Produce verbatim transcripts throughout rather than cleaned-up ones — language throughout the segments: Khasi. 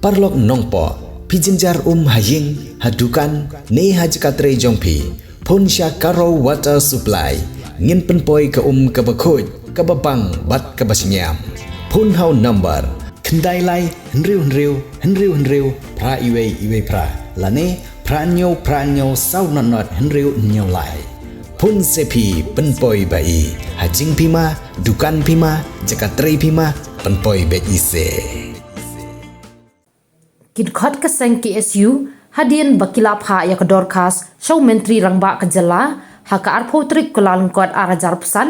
Paralok nongpoh, phi jynjar um ha ïing, ha dukan, ne ha jaka trei jong phi, phone sha Karo Water Supply. Ngin pynpoi ka um kaba khuid, kaba bang bad kaba shngiam. Phone ha u number khyndai lai hynriew hynriew hynriew hynriew phra iwei iwei phra, lane phra hynñiew phra hynñiew saw nod nod hynriew hynñiew lai. Phone se phi, pynpoi ba i. Ha jingpima, dukan pima, jaka trei pima, pynpoi beit i se. Ki dkhot ka seng K S U hadien ba ki la phah ïa ka dorkhas sha u Myntri Rangbah ka jylla ha ka arphew tarik Kyllalyngkot ar hajar arphew san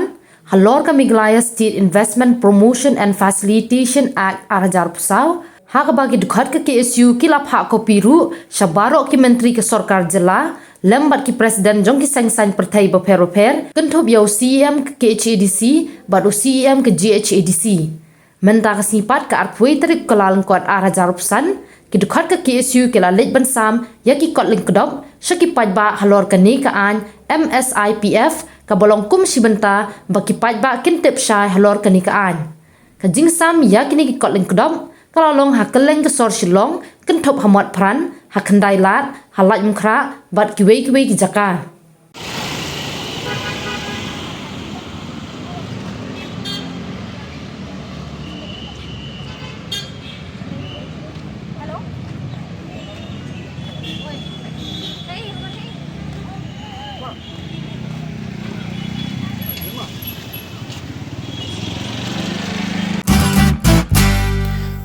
halor ka Meghalaya State Investment Promotion and Facilitation Act ar hajar arphew saw, ha kaba ki dkhot ka K S U ki la phah kopi ruh sha baroh ki myntri ka sorkar jylla lem bad ki president jong ki seng saiñ pyrthei bapher bapher, kynthup ïa u C E M ka K H A D C bad u C E M ka G H A D C. Mynta ka sngi pat ka arphew wei tarik Kyllalyngkot ar hajar arphew san, ki dkhot ka K S U ki la leit ban sam ïa ki kot lyngkdop sha ki paidbah halor kane ka aiñ M S I P F, kaba long kum shi bynta ba ki paidbah kin tip shai halor kane ka aiñ. Ka jingsam ïa kine ki kot lyngkdop ka la long ha kylleng ka sor Shillong, kynthup ha Motphran, ha Khyndai Lad, ha Laitumkhrah bad kiwei kiwei ki jaka.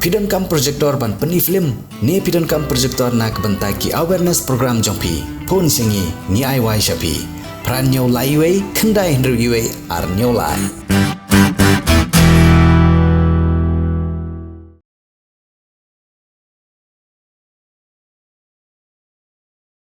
Phi donkam projector ban pyni film, ne phi donkam projector na ka bynta ki awareness program jong phi? Phone sha ngi, ngi ai wai sha phi. Phra hynñiew lai iwei khyndai hynriew iwei ar hynñiew lai.